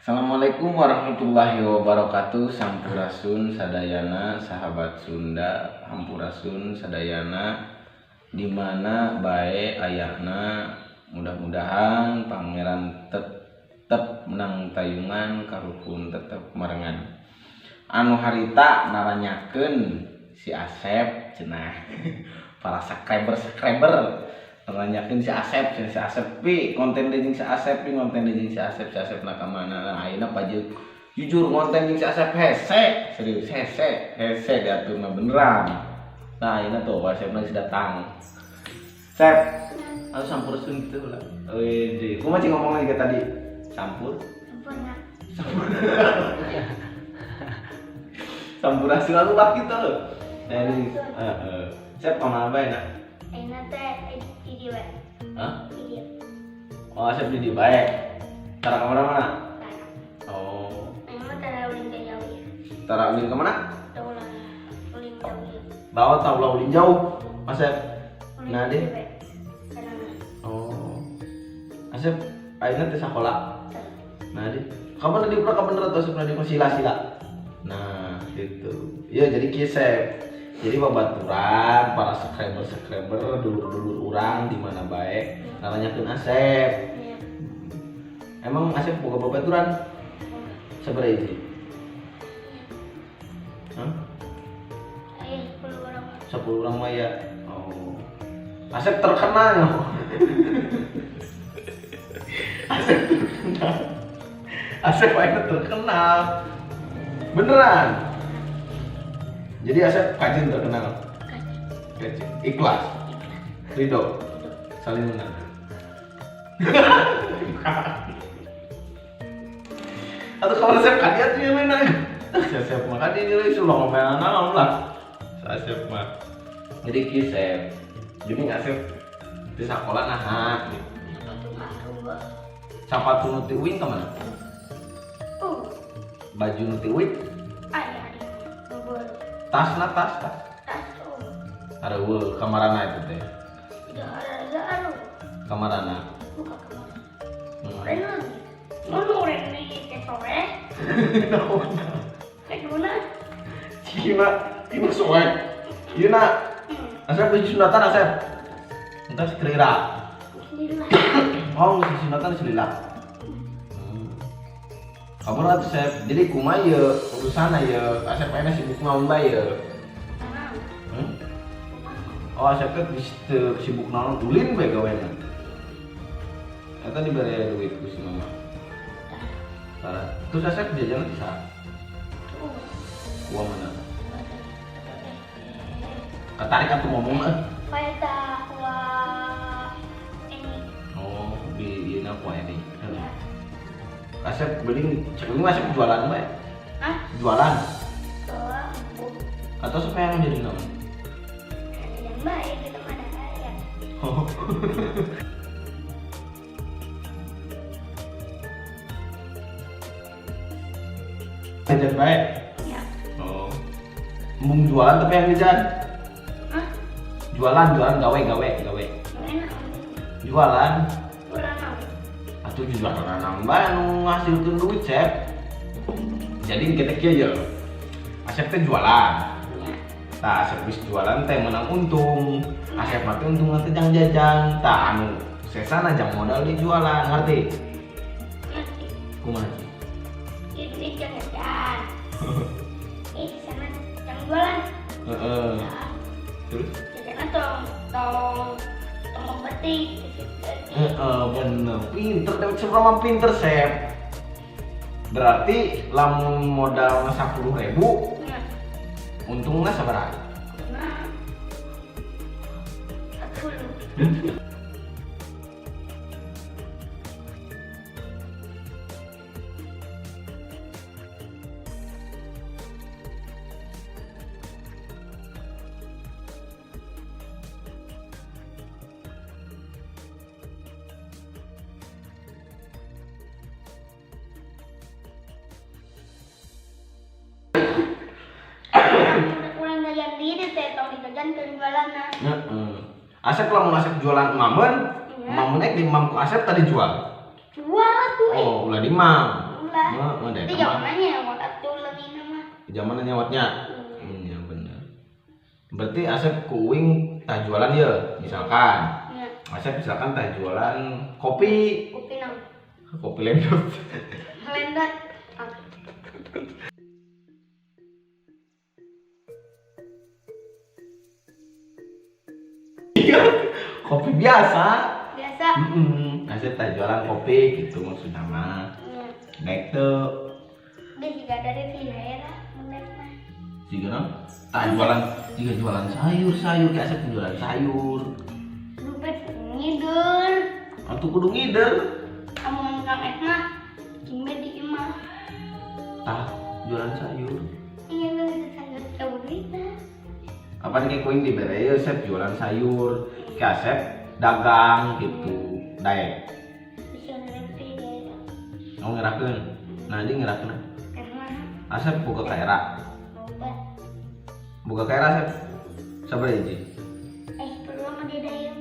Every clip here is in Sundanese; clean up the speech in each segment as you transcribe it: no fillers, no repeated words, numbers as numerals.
Assalamualaikum warahmatullahi wabarakatuh. Sampurasun sadayana sahabat Sunda, hampurasun sadayana di mana bae ayana, mudah-mudahan pangeran tetep menang tayungan karuhun tetep marengan. Anu harita naranyakeun si Asep cenah para subscriber nanyakeun si Asep cenah, si Asep pi konten deui jeung si Asep pi konten deui jeung si Asep, si Asep na ka mana. Nah, ayeuna pajeuk jujur konten jeung si Asep hese, serius hese, hese diaturna beneran. Nah, ayeuna tuh Asep geus datang. Sep, atuh sampurasun gitu lah. Wih, kumaha cing ngomongna juga tadi? Sampur? Sampurna. Sampur. Sampurasun aku lah gitu. Nah, ini, heeh. Sep ka bae na? Ayeuna teh di dieu we. Hah? Di dieu. Oh, Asep di dieu bae. Tara ka mana-mana? Tara. Oh. Ayeuna mah tara ulin ka jauh ya. Tara ulin ka mana? Tara ulin jauh ya. Bawa tau ulah ulin jauh, Asep. Ulin Nah, di deh. dieu we. Karena Oh. Asep ayeuna teh sakola. Tara. Nah, deh. Kapan tadi pernah kapan atau Asep nadi sila sila. Nah, gitu. Ya, jadi kieu Sep. Jadi babaturan para subscriber-subscriber dulur-dulur urang di mana bae nanyakeun Asep. Iya. Emang Asep boga babaturan? Boga. Sabaraha hiji? Hah? Aya 10 orang. 10 orang mah ya. Oh. Asep terkenal ya. Asep terkenal. Asep akhirnya terkenal. Beneran. Jadi Asep kajen terkenal. Kajen. Kajen. Ikhlas. Ikhlas. Ridho. Ridho. Saling menang. Atau kalau Asep kadiat nilai nang. Asep mah kan nilai sulah ngomelan naon lah. Asep mah. Jadi kieu Sep. Jadi Asep di sekolah nah gitu. Sepatu baru. Sepatu nu ti uing ka mana? Oh, Baju nu ti uing, aya di Bogor. Tasna tas tas. Tas oh. Areueuh kamarana itu teh. Tidak ada aduh. Kamarana. Buka kamar. Hmm. Oren lagi. Oh, oren nih ke sore. Kayak gimana? Cina, ini soek. Ieu na Asep baju sunatan Asep. Entar sekelira. Bismillah. Oh, geus sunatan selila. Kabar atuh Sep. Jadi kumaha ieu urusanna ieu? Asep ayeuna sibuk naon bae ieu? Tenang. Hmm? Oh, Asep teh geus teu sibuk naon, ulin bae gawena. Eta dibere duit ku si mama. Tara. Terus Asep jajan ti saha? Tuh. Uang mana? Katarik atuh ngomong eh. Faeta kuah ini. Oh, di ieu kuah ini. Ya. Asep beli cek mah Asep jualan bae. Hah? Jualan. Bawa bu. Atau siapa yang jadi naon? Yang baik kita mana kaya. Oh. Jajan baik. Ya. Oh. Embung jualan tapi yang jajan. Hah? Jualan, jualan gawe, gawe, gawe. Enak. Jualan. Jualan naon? Atuh jualan naon bae anu ngasilkeun duit, Sep. Jadi kita kieu ye. Asep teh jualan. Nya. Tah Asep geus jualan teh menang untung. Asep mah teh untung teh jang jajan. Tah anu sesana jang modal di jualan, ngerti? Ngerti. Kumaha sih? Ieu duit jang jajan. Sana jang jualan. Heeh. Nah, Terus? jajanna tong tong tong penting. Heeh, bener. Pinter, dewek seberapa pinter, Sep. Berarti lamun modal 10.000, Nya. untungna sabaraha? Nah. 10. Kurang jajan diri teh tong dijajankeun jualanna. Heeh. Asep lamun Asep jualan mamen, Iya. mamen ek di mam ku Asep tadi jual. Jual atuh eh. Oh, ulah di mam. Ulah. Heeh, da Itu eta mah. zamannya nyawat atuh leungina mah. Zamanna nyawatnya. Iya bener. Berarti Asep ku uing tah jualan ye, misalkan. Nya. Asep misalkan tah jualan kopi, Kopi naon? kopi lendot. Lendot. Kopi biasa. Biasa. Heeh. Asep tah jualan kopi gitu maksudna mah. Nya. Naik teu Dia juga dari si daerah menek mah. siga naon? Tah jualan, siga jualan sayur-sayur ke Asep jualan sayur. Dompet ngider. Atuh kudu ngider. Amun Kang Es mah cing di imah. Tah jualan sayur. Iya lu sayur jauh duitna. Apa nih kuing dibere ye Sep jualan sayur, ke Asep dagang gitu. Daek. Bisa ngerti daerah. Mau ngerakeun. Nah, dia ngerakeun. Karena Asep boga ka era. loba. Boga ka era Asep. Sabar hiji. Perlu sama dia dayung.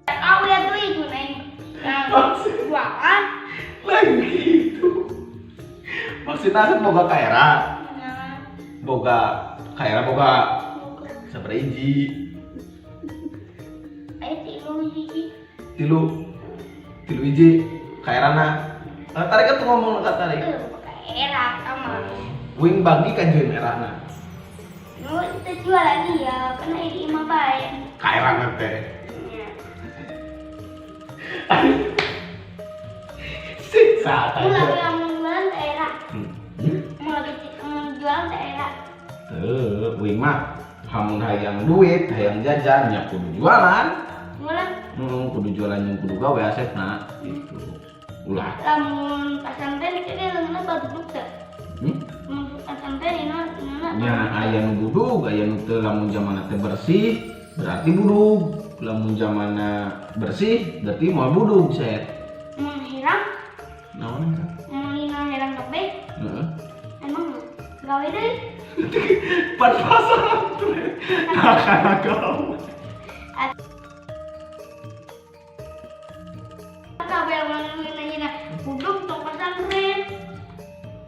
Tahu ya tuh itu neng. Yang jualan. Lain gitu. Maksudnya Asep boga ka era. Nah, Boga ka era boga boga. sabar hiji. Ayo tilu hiji. Tilu tilu hiji ka erana. Tarik atuh ngomong ka tarik. Boga era sama. Wing bagi ka jeung erana. Nu itu jual lagi ya, karena ini imah bae. Ka erana teh. Ya. Siksa Mu lagi aja. yang jualan daerah. Hmm. Mu lagi mau jualan daerah. Tuh, wing mah hamun hayang duit, hayang jajan, nya kudu jualan. Jualan Kudu jualan yang kudu gawe asepna gitu. Ulah. lamun pasantren itu dia leungeunna baduduk teh. Hmm? Mun pasantren ina ina. Nya aya nu budug, aya nu teu lamun zamanna teh bersih, berarti budug. Lamun zamanna bersih, berarti moal budug set. Mun hirang, Naon eta? mun ina hirang kabeh, Heeh. emang gawe deui. Pan pasantren. Kana gawe. Kabeh mun ina ina buduk tong pasantren.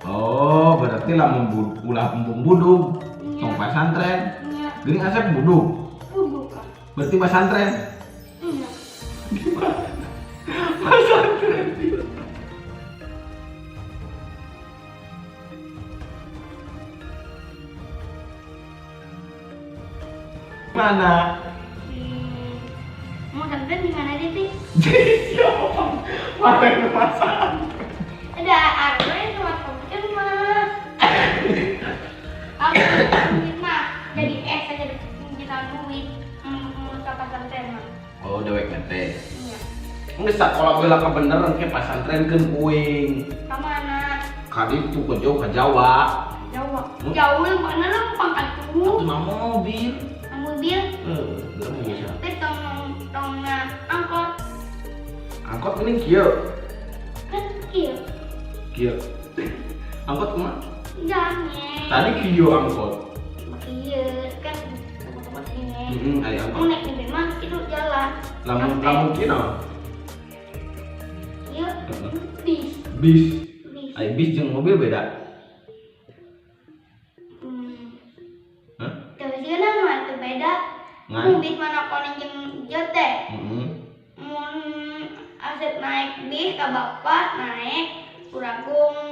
Oh, berarti lamun ulah embung budug, Nya. tong pasantren. Nya Geuning Asep budug, buduk ah. berarti pasantren. Nya. Pasantren. Mana? Mau pesantren di mana deh, Pi? Siapa? Mana yang pasantren? Ada aku yang sama komputer mah. Aku duit mah jadi es aja kita duit mau ke pesantren mah. Oh, dewek teh. Iya. Geus sakola geula kebeneran ke pasantren keun kuing. Ka mana? Kadi tuh ke jauh ke Jawa. Jauh. Hmm? Jauh yang mana lu pangkat tuh? Atuh mah mobil. Mobil. Geura mah bisa. Tapi tong tong na angkot Angkot geuning kieu. kan kieu. Kieu. Angkot kumaha? Jangan. Tadi kieu angkot. Kieu kan teman-teman dinya. Heeh, aya Mun angkot. naik mobil mah itu jalan. Lamun Sampai. lamun kieu naon? Ieu Heeh. bis. Bis. Bis. Ai bis jeung mobil beda. Hah? Terus ieu mah teu beda. Ngan. Mun bis mana koneng jeung ieu teh. Heeh. Mun Asep naik bis ka bapak naik kuragung.